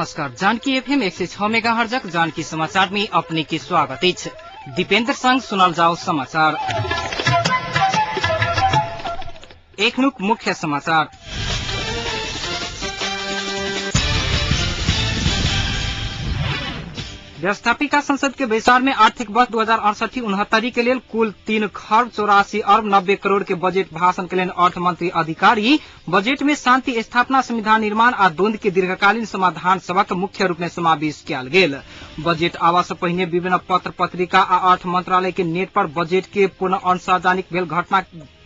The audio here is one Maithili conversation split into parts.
नमस्कार, जानकी एफएम 106 मेगाहर्जक जानकी समाचार में अपने के स्वागत अछि। दीपेंद्र संग सुनल जाओ समाचार। एखनुक मुख्य समाचार। व्यवस्थापिका संसद के बैसार में आर्थिक वर्ष 2068-69 के लेल कुल 3 खरब 84 अरब 90 करोड़ के बजट भाषण के लेल अर्थमंत्री अधिकारी बजट में शांति स्थापना, संविधान निर्माण आ द्वंद्व के दीर्घकालीन समाधान सबक मुख्य रूप में समावेश कयल गेल। बजट आवा से पहिने विभिन्न पत्र पत्रिका आ अर्थ मंत्रालय के नेट पर बजट के पूर्ण अनसार्वजनिक भेल घटना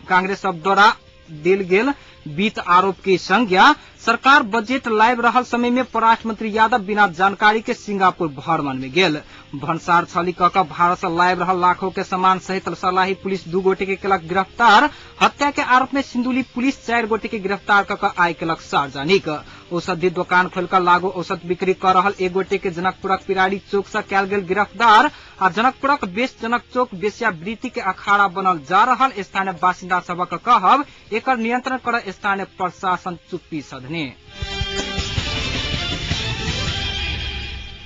कांग्रेस सब द्वारा देल गेल वित्त आरोप के संज्ञा। सरकार बजट लाइव रहल समय में परराष्ट्र मंत्री यादव बिना जानकारी के सिंगापुर भ्रमण में गेल। भन्सार छली क क भारत से लाइव रहल लाखों के सामान सहित सर्लाही पुलिस 2 गोटे के केलक गिरफ्तार। हत्या के आरोप में सिंधुली पुलिस 4 गोटे के गिरफ्तार क क आइ केलक सार्वजनिक। औषधि दोकान खोलि क लागू औषध बिक्री क रहल 1 गोटे के जनकपुरक पिराड़ी चौक से कयल गेल गिरफ्तार आ जनकपुरक बेस जनक चौक वेश्यावृत्ति के अखाड़ा बनल जा रहल स्थानीय बासिन्दा सबक कहब, एकर नियंत्रण कर स्थानीय प्रशासन चुप्पी सधने।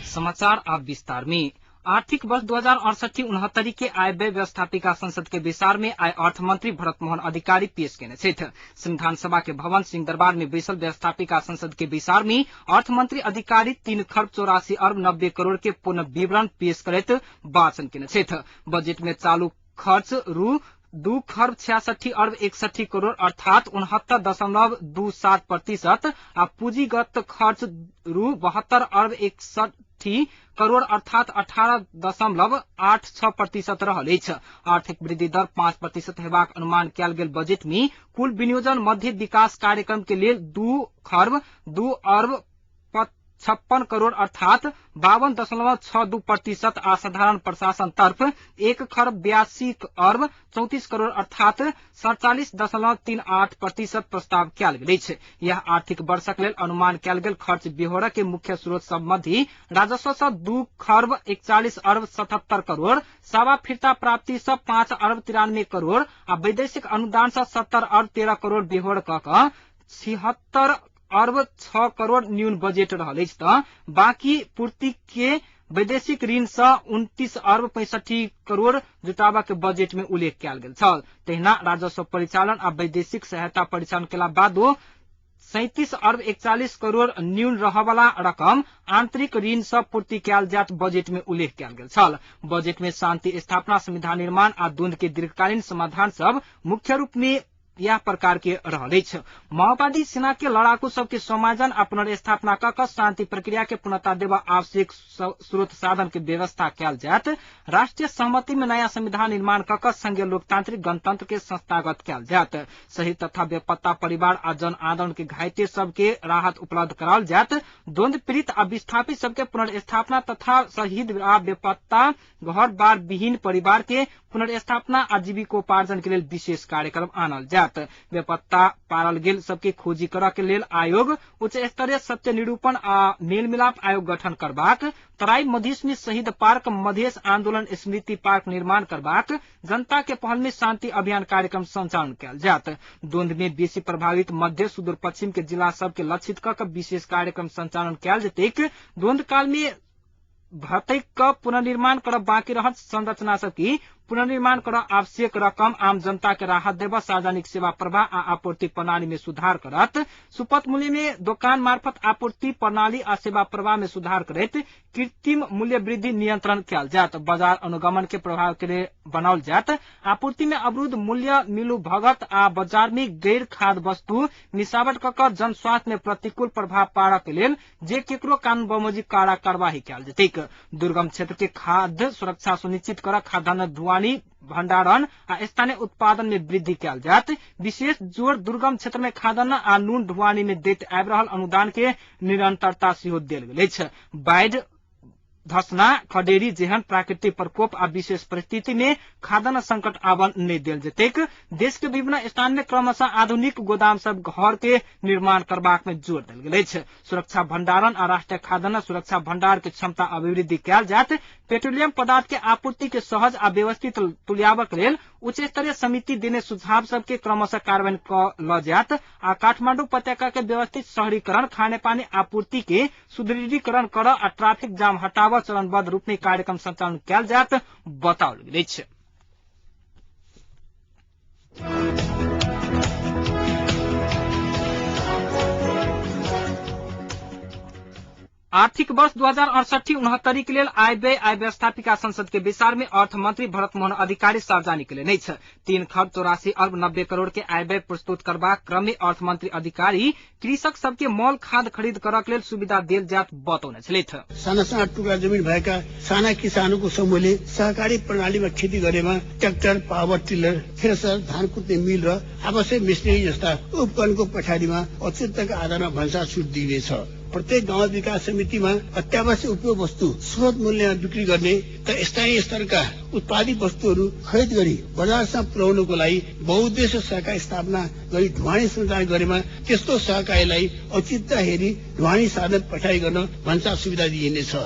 समाचार अब विस्तार में। आर्थिक वर्ष 2068-69 के आय व्यय व्यवस्थापिका संसद के बैसार में आय अर्थमंत्री भरत मोहन अधिकारी पेश केने छथि। संविधान सभा के भवन सिंह दरबार में बैसल व्यवस्थापिका संसद के बैसार में अर्थमंत्री अधिकारी 3 खरब 84 अरब 90 करोड़ के पूर्ण विवरण पेश करैत वाचन केने छथि। बजट में चालू खर्च रु 2 खरब 66 अरब 61 करोड़ अर्थात 69.27% आ पूंजीगत खर्च रु 72 अरब 61 करोड़ अर्थात 18.86% रहल अछि। आर्थिक वृद्धि दर 5% हेबाक अनुमान कयल गेल बजट में कुल विनियोजन मध्य विकास कार्यक्रम के लेल 2 खरब 2 अरब 56 करोड़ अर्थात 52.62% आ साधारण प्रशासन तर्फ 1 खरब 82 अरब 34 करोड़ अर्थात 47.38% प्रस्ताव कयल गेल अछि। यह आर्थिक वर्षक लेल अनुमान कयल गेल खर्च बेहोरा के मुख्य स्रोत सब मध्य राजस्व सँ 2 खरब 41 अरब 77 करोड़, सावा फिर्ता प्राप्ति सँ 5 अरब 93 करोड़ आ वैदेशिक अनुदान सँ 70 अरब 13 करोड़ बेहोर क क 76 अरब 6 करोड़ न्यून बजट रहल अछि त बाकी पूर्ति के वैदेशिक ऋण सँ 29 अरब 65 करोड़ जुटाबऽ के बजट में उल्लेख कयल गेल छल। तहिना राजस्व परिचालन आ वैदेशिक सहायता परिचालन केला बादो 37 अरब 41 करोड़ न्यून रहयवला रकम आंतरिक ऋण सँ पूर्ति कयल जायत बजट में उल्लेख कयल गेल छल। बजट में शांति स्थापना, संविधान निर्माण आ द्वंद्व के दीर्घकालीन समाधान सब मुख्य रूप में यह प्रकार के रहल अछि। माओवादी सेना के लड़ाकू सबके समायोजन आ पुनर्स्थापना क क शांति प्रक्रिया के पूर्णता देबा आवश्यक स्रोत साधन के व्यवस्था कयल जायत। राष्ट्रीय सहमति में नया संविधान निर्माण क क संघीय लोकतांत्रिक गणतंत्र के संस्थागत कयल जायत। शहीद तथा बेपत्ता परिवार आ जन आंदोलन के घायते सबके राहत उपलब्ध कराओल जायत। द्वंद्व पीड़ित आ विस्थापित सबके पुनर्स्थापना तथा शहीद आ बेपत्ता घर बार विहीन परिवार के पुनर्स्थापना आ जीविकोपार्जन के लेल विशेष कार्यक्रम आनल जायत। बेपत्ता पारल गेल सबके खोजी करऽ के लेल आयोग उच्च स्तरीय सत्य निरूपण आ मेलमिलाप आयोग गठन करबाक, तराई मधेश में शहीद पार्क मधेश आंदोलन स्मृति पार्क निर्माण करबाक, जनता के पहल में शांति अभियान कार्यक्रम संचालन कयल जायत। द्वंद्व में बेसी प्रभावित मध्य सुदूर पश्चिम के जिला सबके लक्षित क क विशेष कार्यक्रम संचालन कयल जेतैक। द्वंद्व काल में भतैक क पुनर्निर्माण करब बाँकी रहल संरचना सबकी पुनर्निर्माण कर आवश्यक रकम आम जनता के राहत देब, सार्वजनिक सेवा प्रवाह आ आपूर्ति प्रणाली में सुधार करत, सुपथ मूल्य में दोकान मार्फत आपूर्ति प्रणाली आ सेवा प्रवाह में सुधार करैत कृत्रिम मूल्य वृद्धि नियंत्रण कयल जायत, बाजार अनुगमन के प्रभाव के लिए बनाओल जायत, आपूर्ति में अवरुद्ध मूल्य मिलू भगत आ बाजार में गैर खाद्य वस्तु मिसावट क क जन स्वास्थ्य में प्रतिकूल प्रभाव पारऽ के लेल जे केकरो कानून बमोजिम कड़ा कार्यवाही कयल जेतैक। दुर्गम क्षेत्र के खाद्य सुरक्षा सुनिश्चित कर खाद्यान्न ढुवानी भंडारण आ स्थानीय उत्पादन में वृद्धि कयल जायत। विशेष जोर दुर्गम क्षेत्र में खाद्यान्न आ नून ढुवानी में दैत आबि रहल अनुदान के निरंतरता सेहो देल गेल अछि। बाढ़ि धसना खडेरी जेहन प्राकृतिक प्रकोप आ विशेष परिस्थिति में खाद्यान्न संकट आवन नहीं देल जेतेक। देश के विभिन्न स्थान में क्रमशः आधुनिक गोदाम सब घर के निर्माण करबाक में जोर देल गेल अछि। सुरक्षा भंडारण आ राष्ट्रीय खाद्यान्न सुरक्षा भंडार के क्षमता अभिवृद्धि कयल जायत। पेट्रोलियम पदार्थ के आपूर्ति के सहज आ व्यवस्थित तुल्याबक लेल उच्च स्तरीय समिति देने सुझाव सबके क्रमशः कार्यान्वयन क ल जायत आ काठमांडू उपत्यका के व्यवस्थित शहरीकरण, खानेपानी आपूर्ति के सुदृढ़ीकरण कर आ ट्रैफिक जाम हटाव चरणबद्ध रूप में कार्यक्रम संचालन कयल जायत बताओल गेल अछि। आर्थिक वर्ष 2068-69 के लेल आय व्यय आय व्यवस्थापिका संसद के विस्तार में अर्थमंत्री भरतमोहन अधिकारी सार्वजनिक केलनि अछि। 3 खरब 84 अर्ब 90 करोड़ के आय व्यय प्रस्तुत करबाक क्रम में अर्थमंत्री अधिकारी कृषक सबके मल खाद खरीद करक लेल सुविधा देल जायत बतौने छलथि। साना साना टुक्रा जमिन भएका साना किसानहरूको समूहले सहकारी प्रणालीमा खेती गरेमा ट्र्याक्टर, पावर टिलर, थ्रेसर, धान कुट्ने मिल र आवश्यक मेसिनरी जस्ता उपकरणको पछाडिमा अछुतका आधारमा भन्सार छुट दिइनेछ। प्रत्येक गाउँ विकास समितिमा अत्यावश्यक उपयोग वस्तु सुलभ मूल्यमा बिक्री गर्ने र स्थानीय स्तरका उत्पादित वस्तुहरू खरिद गरी बजारसम्म पुर्याउनको लागि बहुद्देश्य सहकारी स्थापना गरी ढुवानी सञ्चालन गरेमा त्यस्तो सहकारीलाई औचित्य हेरी ढुवानी साधन पठाइ गर्न भन्सार सुविधा दिइनेछ।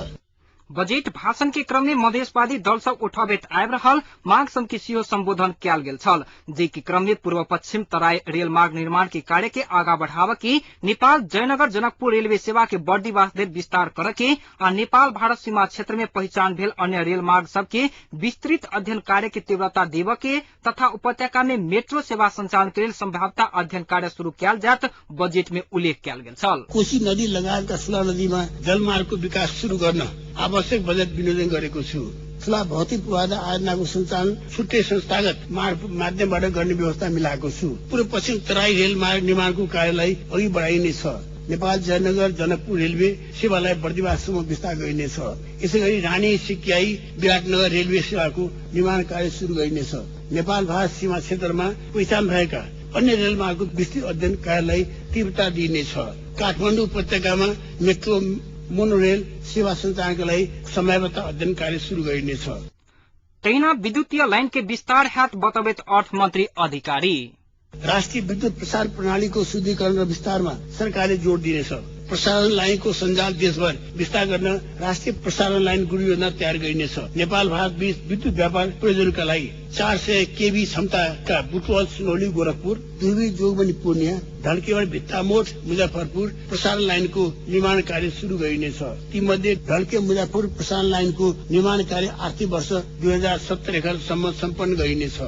बजेट भाषण के क्रम में मधेशवादी दल सब उठाबैत आबि रहल मांग सब के सेहो संबोधन कयल गेल छल, जे के क्रम में पूर्व पश्चिम तराई रेल मार्ग निर्माण के कार्य के आगा बढ़ाव के, नेपाल जयनगर जनकपुर रेलवे सेवा के बर्दिवास धरि विस्तार कर के आ नेपाल भारत सीमा क्षेत्र में पहिचान भेल अन्य रेल मार्ग सब के विस्तृत अध्ययन कार्य के तीव्रता देव के तथा उपत्यका में मेट्रो सेवा संचालन के लेल संभाव्यता अध्ययन कार्य शुरू कयल जायत बजेट में उल्लेख कयल गेल छल। कोशी नदी लगायतका ठूला नदीमा जलमार्गको विकास शुरू गर्न आवश्यक बजेट विनियोजन गरेको छु। ठूला भौतिक पूर्वाधार आयोजनाको सञ्चालन छुट्टै संस्थागत माध्यमबाट गर्ने व्यवस्था मिलाएको छु। पूर्व पश्चिम तराई रेल मार्ग निर्माणको कार्यलाई अघि बढाइनेछ। नेपाल जयनगर जनकपुर रेलवे सेवालाई बर्दिवाससम्म विस्तार गरिनेछ। यसैगरी रानी सिक्याई विराटनगर रेलवे सेवाको निर्माण कार्य शुरू गरिनेछ। नेपाल भारत सीमा क्षेत्रमा पहिचान भएका अन्य रेलमार्गको विस्तृत अध्ययन कार्यलाई तीव्रता दिइनेछ। काठमाडौँ उपत्यकामा मेट्रो मोनोरेल सेवा सञ्चालनका लागि सम्भाव्यता अध्ययन कार्य शुरू गरिनेछ। तहिना विद्युतीय लाइन के विस्तार हैत बतबैत अर्थमन्त्री अधिकारी राष्ट्रिय विद्युत प्रसार प्रणालीको सुदृढीकरण र विस्तारमा सरकारले जोड़ दिनेछ। प्रसारण लाइनको सञ्जाल देशभर विस्तार गर्न राष्ट्रिय प्रसारण लाइन गुरु योजना तयार गरिनेछ। नेपाल भारत बीच विद्युत व्यापार प्रयोजनका लागि 400 केवी क्षमताका बुटवल सुनौली गोरखपुर, दुर्बी जोगबनी पूर्णिया, ढल्केवर भित्तामोठ मुजफ्फरपुर प्रसारण लाइनको निर्माण कार्य शुरू गरिनेछ। तीमध्ये ढल्के मुजफ्फरपुर प्रसारण लाइनको निर्माण कार्य आर्थिक वर्ष 2070 सम्म सम्पन्न गरिनेछ।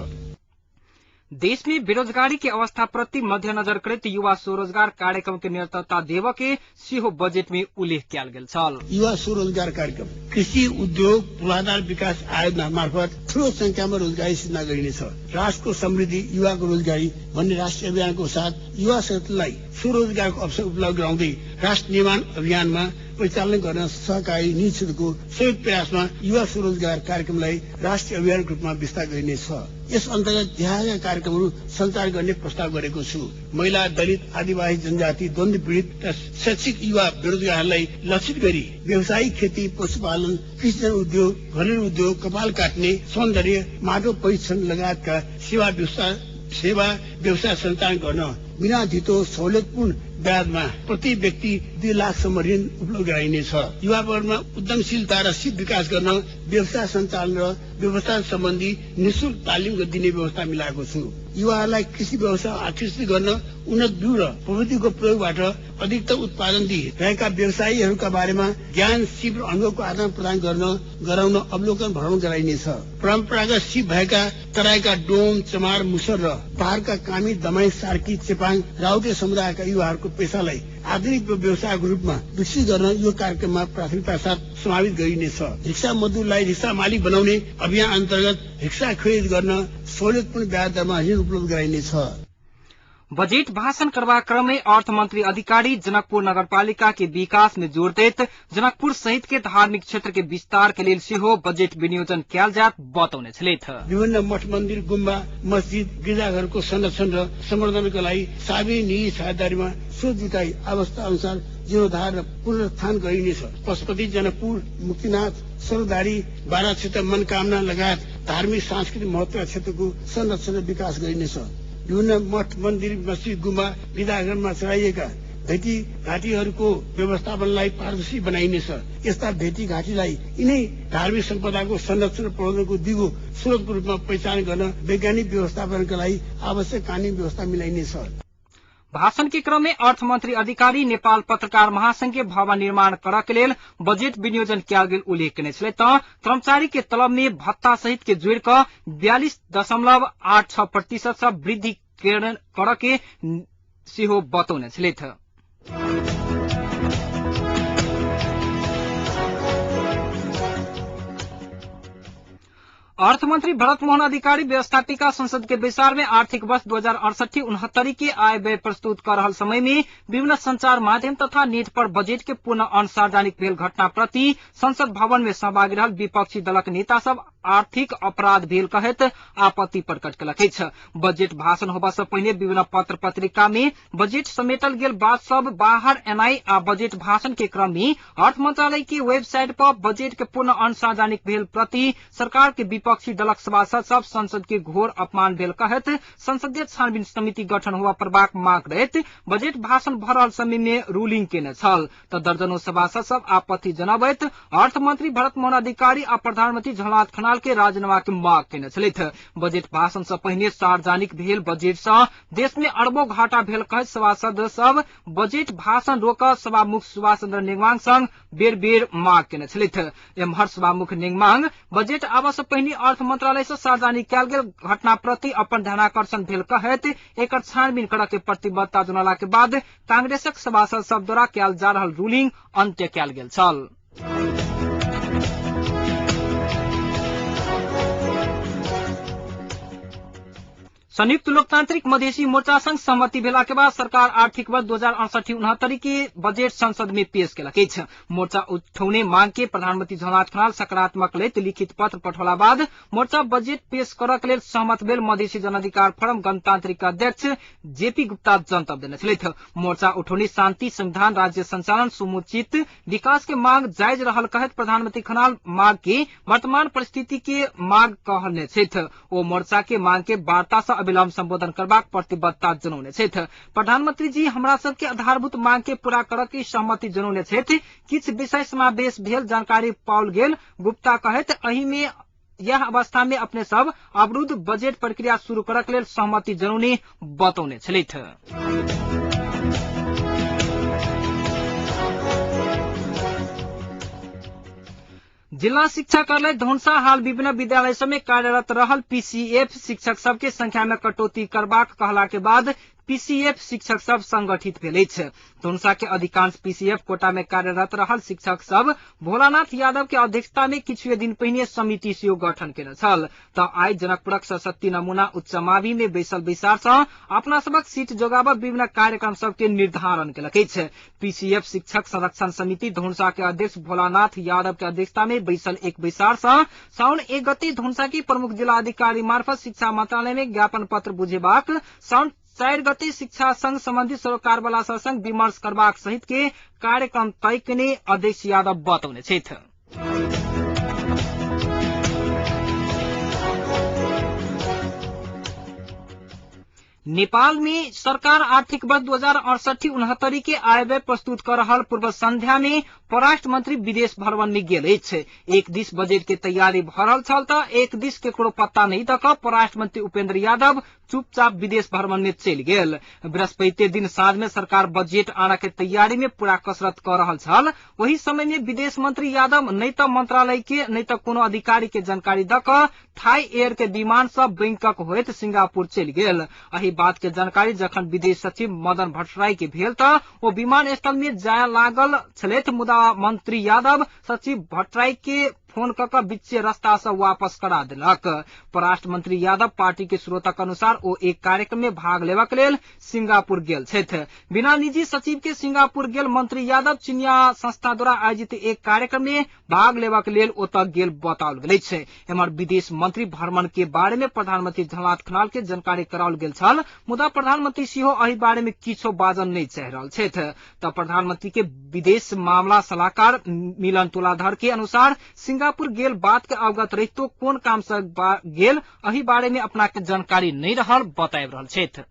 देश में बेरोजगारी के अवस्था प्रति मध्यनजर करैत युवा स्वरोजगार कार्यक्रम के निरंतरता देव के सेहो बजेट में उल्लेख कयल गेल छल। युवा स्वरोजगार कार्यक्रम कृषि उद्योग पूर्वाधार विकास आयोजना मार्फत ठूलो संख्यामा रोजगारी सिर्जना गरिनेछ। राष्ट्रको समृद्धि युवाको रोजगारी भन्ने राष्ट्रिय अभियानको साथ युवा शक्तिलाई स्वरोजगारको अवसर उपलब्ध गराउँदै राष्ट्र निर्माण अभियानमा परिचालन गर्न सहकारी निजी क्षेत्रको संयुक्त प्रयासमा युवा स्वरोजगार कार्यक्रमलाई राष्ट्रिय अभियानको रूपमा विस्तार गरिनेछ। यस अन्तर्गत देहाका कार्यक्रमहरू सञ्चालन गर्ने प्रस्ताव गरेको छु। महिला, दलित, आदिवासी, जनजाति, द्वन्द्व पीडित र शैक्षिक युवा बेरोजगारहरूलाई लक्षित गरी व्यावसायिक खेती, पशुपालन, कृषि उद्योग, घरेलु उद्योग, कपाल काट्ने, सौन्दर्य, माटो परीक्षण लगायतका सेवा व्यवसाय सञ्चालन गर्न बिना धितो सहुलियतपूर्ण ब्याजमा प्रति व्यक्ति 2 लाखसम्म ऋण उपलब्ध गराइनेछ। युवा वर्गमा उद्यमशीलता र सिप विकास गर्न व्यवसाय सञ्चालन र व्यवसाय सम्बन्धी निःशुल्क तालिम दिने व्यवस्था मिलाएको छु। युवाहरूलाई कृषि व्यवसाय आकर्षित गर्न उन्नत बिउ र प्रविधिको प्रयोगबाट अधिकतम उत्पादन दिइरहेका व्यवसायीहरूका बारेमा ज्ञान, सिप र अनुभवको आदान प्रदान गराउन अवलोकन भ्रमण गराइनेछ। परम्परागत सिप भएका तराईका डोम, चमार, मुसर र पहाड़का कामी, दमाई, सार्की, चेपाङ, राउटे समुदायका युवाहरूको पेसालाई आधुनिक व्यवसायको रूपमा विकसित गर्न यो कार्यक्रममा प्राथमिकता साथ समावेश गरिनेछ। रिक्सा मजदुरलाई रिक्सा मालिक बनाउने अभियान अन्तर्गत रिक्सा खरिद गर्न सहुलियतपूर्ण ब्याज दरमा ऋण उपलब्ध गराइनेछ। बजेट भाषण करबाक क्रम में अर्थमंत्री अधिकारी जनकपुर नगरपालिका के विकास में जोर दैत जनकपुर सहित के धार्मिक क्षेत्र के विस्तार के लेल सेहो बजेट विनियोजन कयल जायत बतौने छलथि। विभिन्न मठ मन्दिर, गुम्बा, मस्जिद, गिर्जाघरको संरक्षण र सम्वर्धनका लागि सार्वजनिक निजी साझेदारीमा स्रोत जुटाई अवस्था अनुसार जीर्णोद्धार र पुनरुत्थान गरिनेछ। पशुपति, जनकपुर, मुक्तिनाथ, सरदारी, बारा क्षेत्र, मनकामना लगायत धार्मिक सांस्कृतिक महत्वका क्षेत्रको संरक्षण र विकास गरिनेछ। विभिन्न मठ, मन्दिर, मस्जिद, गुम्बा, वृद्धाश्रममा चढाइएका भेटी घाटीहरूको व्यवस्थापनलाई पारदर्शी बनाइनेछ। यस्ता भेटी घाटीलाई यिनै धार्मिक सम्पदाको संरक्षण प्रबन्धनको दिगो स्रोतको रूपमा पहिचान गर्न वैज्ञानिक व्यवस्थापनका लागि आवश्यक कानूनी व्यवस्था मिलाइनेछ। भाषण के क्रम में अर्थमन्त्री अधिकारी नेपाल पत्रकार महासंघ के भवन निर्माण करऽ के लेल बजेट विनियोजन कयल गेल उल्लेख केने छलै त कर्मचारी के तलब में भत्ता सहित के जोड़ कऽ 42.86% सँ वृद्धि करऽ के सेहो बतौने छलथि। अर्थमन्त्री भरतमोहन अधिकारी व्यवस्थापिका संसद के बैसार में आर्थिक वर्ष 2068-69 के आय व्यय प्रस्तुत कर रहल समय में विभिन्न संचार माध्यम तथा नेट पर बजेट के पुनः अनसार्वजनिक भेल घटना प्रति संसद भवन में सहभागी रहल विपक्षी दलक नेता सब आर्थिक अपराध भेल कहैत आपत्ति प्रकट केलक अछि। बजेट भाषण होबा से पहिने विभिन्न पत्र पत्रिका में बजेट समेटल गेल बात सब बाहर एनाई आ बजेट भाषण के क्रम में अर्थ मंत्रालय के वेबसाइट पर बजेट के पुनः अनसार्वजनिक भेल प्रति सरकार के विपक्षी दलक सभासद सब संसद के घोर अपमान भेल कहैत संसदीय छानबीन समिति गठन होबा परबाक मांग करैत बजेट भाषण भऽ रहल समय में रूलिंग केने छल त दर्जनों सभासद सब आपत्ति जनाबैत अर्थमंत्री भरतमोहन अधिकारी आ प्रधानमंत्री झलनाथ खनाल के राजीनामा के मांग केने छलथि। बजेट भाषण से पहिने सार्वजनिक भेल बजेट सँ देश में अरबों घाटा भेल कहैत सभासद सब बजेट भाषण रोक सभामुख सुभाष चन्द्र नेङमाङ संग बेर बेर मांग केने छलथि। एम्हर सभामुख नेङमाङ बजेट आबऽ सँ पहिने अर्थ मंत्रालय सँ सार्वजनिक कयल गेल घटना प्रति अपन ध्यानाकर्षण भेल कहैत एकर छानबीन करऽ के प्रतिबद्धता जनौला के बाद कांग्रेसक सभासद सब द्वारा कयल जा रहल रूलिंग अंत्य कयल गेल छल। संयुक्त लोकतांत्रिक मधेसी मोर्चा संग सहमति भेला के बाद सरकार आर्थिक वर्ष 2068-69 के बजेट संसद में पेश केलक अछि। मोर्चा उठौने मांग के प्रधानमंत्री झलनाथ खनाल सकारात्मक लैत लिखित पत्र पठौला बाद मोर्चा बजेट पेश करऽ के लेल सहमत भेल मधेसी जनअधिकार फोरम गणतांत्रिक अध्यक्ष जेपी गुप्ता जनतब देने छलथि। मोर्चा उठौने शांति, संविधान, राज्य संचालन, समुचित विकास के मांग जायज रहल कहैत प्रधानमंत्री खनाल मांग के वर्तमान परिस्थिति के मांग कहने छथि। ओ मोर्चा के मांग के वार्ता सँ अविलंब संबोधन करबाक प्रतिबद्धता जनौने छथि। प्रधानमंत्री जी हमरा सबके आधारभूत मांग के पूरा करऽ के सहमति जनौने छथि। किछु विषय समावेश भेल जानकारी पाओल गेल गुप्ता कहैत एहि में यह अवस्था में अपने सब अवरुद्ध बजेट प्रक्रिया शुरू करऽ के लेल सहमति जनौने बतौने छलथि। जिला शिक्षा कार्यालय धनुषा हाल विभिन्न विद्यालय सब में कार्यरत रहल पीसीएफ शिक्षक सबके संख्या में कटौती करबाक कहला के बाद पीसीएफ शिक्षक सब संगठित भेल अछि। धनुषा के अधिकांश पीसीएफ कोटा में कार्यरत रहल शिक्षक सब भोलानाथ यादव के अध्यक्षता में किछुए दिन पहिने समिति सेहो गठन केने छल। त आइ जनकपुरक सरस्वती नमूना उच्च मावि में बैसल बैसार सँ अपना सबक सीट जोगाबऽ विभिन्न कार्यक्रम सबके निर्धारण केलक अछि। पीसीएफ शिक्षक संरक्षण समिति धनुषा के अध्यक्ष भोलानाथ यादव के अध्यक्षता में बैसल एक बैसार सँ साउन 1 गते धनुषा के प्रमुख जिलाधिकारी मार्फत शिक्षा मंत्रालय में ज्ञापन पत्र बुझेबाक, साउन 4 गते शिक्षा संघ सम्बन्धी सरोकारवाला संग विमर्श करबाक सहित के कार्यक्रम तय केने अध्यक्ष यादव बतौने छथि। नेपाल में सरकार आर्थिक वर्ष 2068-69 के आय व्यय प्रस्तुत कर रहल पूर्व संध्या में परराष्ट्र मंत्री विदेश भ्रमण में गेल अछि। एक दिस बजेट के तैयारी भऽ रहल छल त एक दिस केकरो पत्ता नहीं दऽ कऽ परराष्ट्र मंत्री उपेंद्र यादव चुपचाप विदेश भ्रमण में चलि गेल। बृहस्पति दिन साँझ में सरकार बजेट आनऽ के तैयारी में पूरा कसरत कऽ रहल छल। ओहि समय में विदेश मंत्री यादव नहि तऽ मंत्रालय के नहि तऽ कोनो अधिकारी के जानकारी दऽ कऽ थाई एयर के विमान सँ बैंकॉक होइत सिंगापुर चलि गेल। एहि बात के जानकारी जखन विदेश सचिव मदन भट्टराई के भेल तऽ ओ विमानस्थल में जाय लागल छलथि, मुदा मंत्री यादव सचिव भट्टराई के फोन क क बीचे रास्ता से वापस करा देलक। परराष्ट्र मंत्री यादव पार्टी के स्रोतक अनुसार ओ एक कार्यक्रम में भाग लेबाक लेल सिंगापुर गेल छथि। बिना निजी सचिव के सिंगापुर गेल मंत्री यादव चिनिया संस्था द्वारा आयोजित एक कार्यक्रम में भाग लेबाक लेल ओतऽ गेल बताओल गेल अछि। एम्हर विदेश मंत्री भ्रमण के बारे में प्रधानमंत्री झलनाथ खनाल के जानकारी कराओल गेल छल, मुदा प्रधानमंत्री सेहो एहि बारे में किछो बाजल नहि चाहि रहल छथि। तऽ प्रधानमंत्री के विदेश मामला सलाहकार मिलन तुलाधर के अनुसार सिंगापुर गेल बात के अवगत रहितो कोन काम से गेल एहि बारे में अपना के जानकारी नहि रहल बताबि रहल छथि।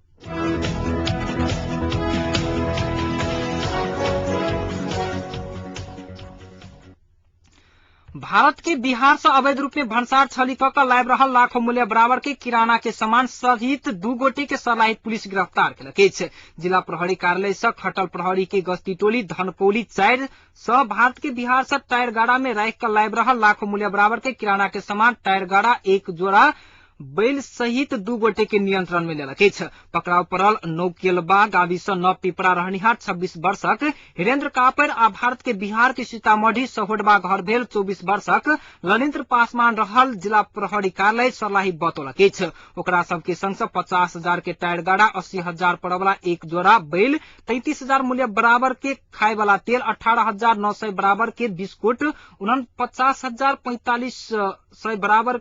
भारत के बिहार से अवैध रूप में भन्सार छली क क लाबि रहल लाखों मूल्य बराबर के किराना के सामान सहित 2 गोटे के सर्लाही पुलिस गिरफ्तार केलक अछि। जिला प्रहरी कार्यालय से खटल प्रहरी के गश्ती टोली धनकौली 4 से भारत के बिहार से टायर गाड़ा में राखि क लाबि रहल लाखों मूल्य बराबर के किराना के सामान टायर गाड़ा 1 जोड़ा बैल सहित 2 गोटे के नियंत्रण में लेलक अछि। पकड़ाव पड़ल नौकेलबा गावी से 9 पिपरा रहनिहार 26 वर्षक हिरेन्द्र कापर आ भारत के बिहार के सीतामढ़ी सहोडबा घर भेल 24 वर्षक ललिन्द्र पासवान रहल जिला प्रहरी कार्यालय सर्लाही बतौलक अछि। ओकरा सबके संग से 50,000 के टायर गाड़ा, 80,000 पड़वला 1 जोड़ा बैल, 33,000 मूल्य बराबर के खाए वाला तेल, 18,900 बराबर के बिस्कुट, 49,045 बराबर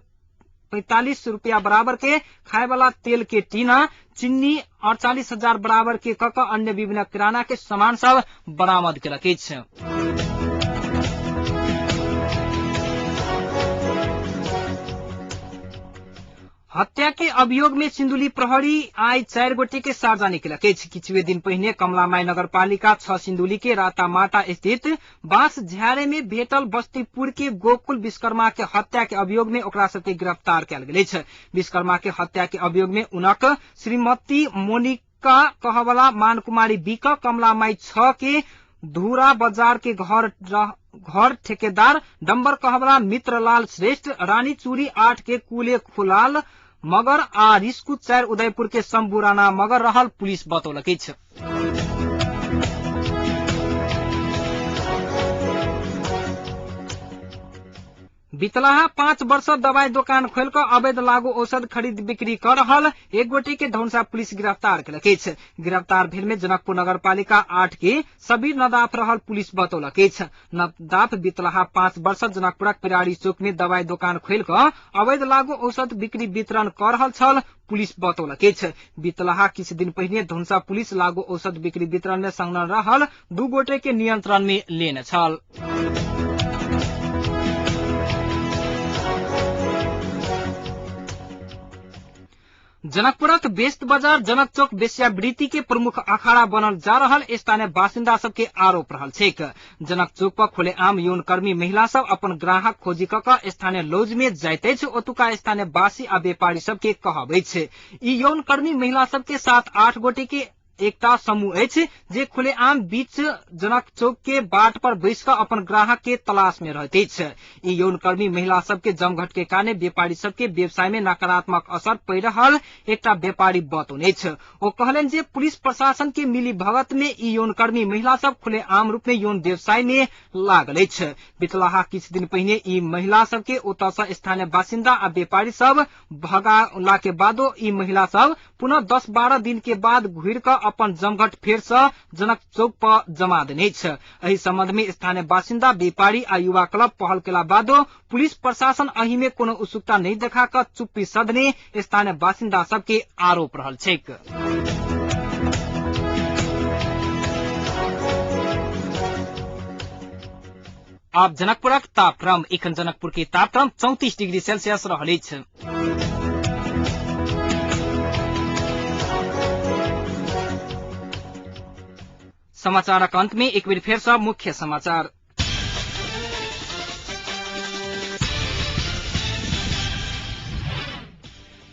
45 रुपया बराबर के खाए वाला तेल के टीना, चिन्नी 48,000 बराबर के कक अन्य विभिन्न किराना के सामान सब बरामद केलक अछि। हत्या के अभियोग में सिन्धुली प्रहरी आइ 4 गोटे के सार्वजनिक केलक अछि। किछुए दिन पहिने कमलामाई नगरपालिका 6 सिन्धुली के रातामाटा स्थित बांस झारे में भेटल बस्तीपुर के गोकुल विश्वकर्मा के हत्या के अभियोग में ओकरा सबके गिरफ्तार कयल गेल अछि। विश्वकर्मा के हत्या के अभियोग में उनक श्रीमती मोनिका कहवला मानकुमारी बीक कमलामाई 6 के धुरा बाजार के घर ठेकेदार डम्बर कहवला मित्रलाल श्रेष्ठ, रानी चूरी 8 के कुले खुलाल मगर आ रिस्कु 4 उदयपुर के शम्भु राणा मगर रहल पुलिस बतौलक अछि। बितलाहा 5 वर्ष दवाई दोकान खोल कऽ अवैध लागू औषध खरीद बिक्री कर रहल 1 गोटे के धनुषा पुलिस गिरफ्तार केलक अछि। गिरफ्तार भेल में जनकपुर नगरपालिका 8 के सबीर नदाफ रहल पुलिस बतौलक अछि। नदाफ बितलाहा 5 वर्ष जनकपुरक पिरारी चौक में दवाई दोकान खोल कऽ अवैध लागू औषध बिक्री वितरण कर रहल छल पुलिस बतौलक अछि। बितलाहा किछु दिन पहिने धनुषा पुलिस लागू औषध बिक्री वितरण में संलग्न रहल 2 गोटे के नियंत्रण में लेने छल। जनकपुरक व्यस्त बाजार जनक चौक वेश्यावृत्ति के प्रमुख अखाड़ा बनल जा रहल स्थानीय बासिन्दा सबके आरोप रहल छैक। जनक चौक पर खुलेआम यौनकर्मी महिला सब अपन ग्राहक खोजी क क स्थानीय लॉज में जाइत अछि। ओतुका स्थानीय वासी आ व्यापारी सबके कहब अछि। ई यौनकर्मी महिला सबके 7-8 गोटे के एकटा समूह अछि जे खुलेआम बीच जनक चौक के बाट पर बैस कऽ अपन ग्राहक के तलाश में रहैत अछि। ई यौनकर्मी महिला सबके जमघट के कारण व्यापारी सबके व्यवसाय में नकारात्मक असर पड़ि रहल एकटा व्यापारी बतौने अछि। ओ कहलनि जे पुलिस प्रशासन के मिली भगत में ई यौनकर्मी महिला सब खुलेआम रूप में यौन व्यवसाय में लागल अछि। बितलाहा किछु दिन पहिने ई महिला सबके ओतऽ सँ स्थानीय बासिन्दा आ व्यापारी सब भगाला के बादो ई महिला सब पुनः 10-12 दिन के बाद घुरि कऽ अपन जमघट फेर सँ जनक चौक पर जमा देने अछि। एहि संबंध में स्थानीय बासिन्दा, व्यापारी आ युवा क्लब पहल केला बादो पुलिस प्रशासन एहि में कोनो उत्सुकता नहि देखा कऽ चुप्पी सधने स्थानीय बासिन्दा सबके आरोप रहल छैक। आब जनकपुरक तापक्रम। एखन जनकपुर के तापक्रम 34 डिग्री सेल्सियस रहल अछि। समाचारक अंत में एक बेर फेर सँ मुख्य समाचार।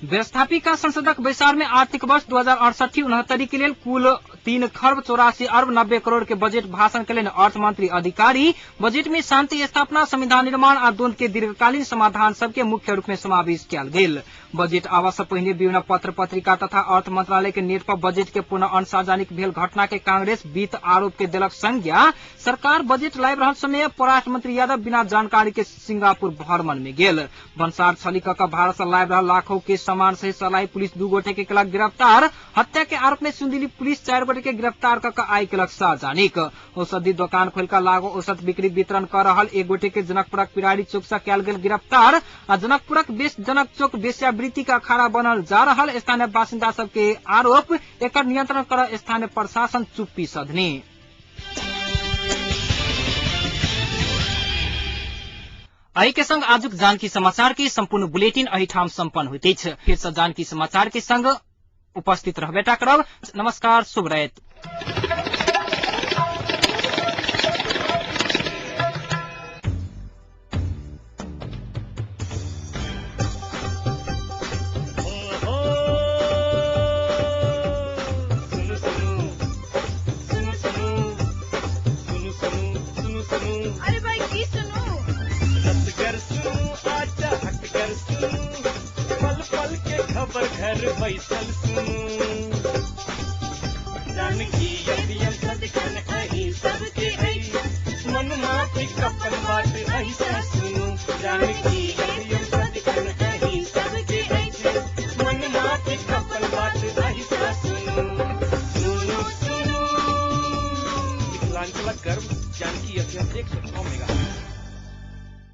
व्यवस्थापिका संसदक बैसार में आर्थिक वर्ष 2068-69 के लेल कुल 3 खर्ब 84 अर्ब 90 करोड़ के बजट भाषण के लेल अर्थमंत्री अधिकारी बजट में शांति स्थापना, संविधान निर्माण आ द्वंद्व के दीर्घकालीन समाधान सबके मुख्य रूप में समावेश कयल गेल। बजेट आवास से पहिने विभिन्न पत्र पत्रिका तथा अर्थ मंत्रालय के नेट पर बजेट के पुनः अनसार्वजनिक भेल घटना के कांग्रेस वित्त आरोप के देलक संज्ञा। सरकार बजेट लाइब रहल समय परराष्ट्र मंत्री यादव बिना जानकारी के सिंगापुर भ्रमण में गेल। भन्सार छली क भारत से लाइब रहल लाखों के सामान सहित सलाई पुलिस 2 गोटे के केलक गिरफ्तार। हत्या के आरोप में सुनदिली पुलिस 4 गोटे के गिरफ्तार क आइ केलक सार्वजनिक। औषधि दोकान खोलकर लागू औषध बिक्री वितरण कर रहल 1 गोटे के जनकपुरक पिरारी चौक से कयल गेल गिरफ्तार। आ जनकपुरक बेस जनक चौक वेश्यावृत्ति का अखाड़ा बनल जा रहल स्थानीय बासिन्दा सबके आरोप। एकर नियंत्रण कर स्थानीय प्रशासन चुप्पी सधनी। एहि के संग आजुक जानकी समाचार के संपूर्ण बुलेटिन एहिठाम सम्पन्न होइत अछि। फेर से जानकी समाचार के संग उपस्थित रहबेटा करब। नमस्कार, शुभ राति। अरे भाई की सुनू, पल पल के खबर घर बैसल सुनू, जानकी एफएम सदिखन अहीं सबके अछि, मन माफी कपन बात अहीं से सुनू, जानकी एफएम सदिखन अहीं सबके अछि, मन माफी कपन बात अहीं से सुनू, सुनू सुनू। मिथिलांचलक गर्व जानकी एफएम 106 मेगा।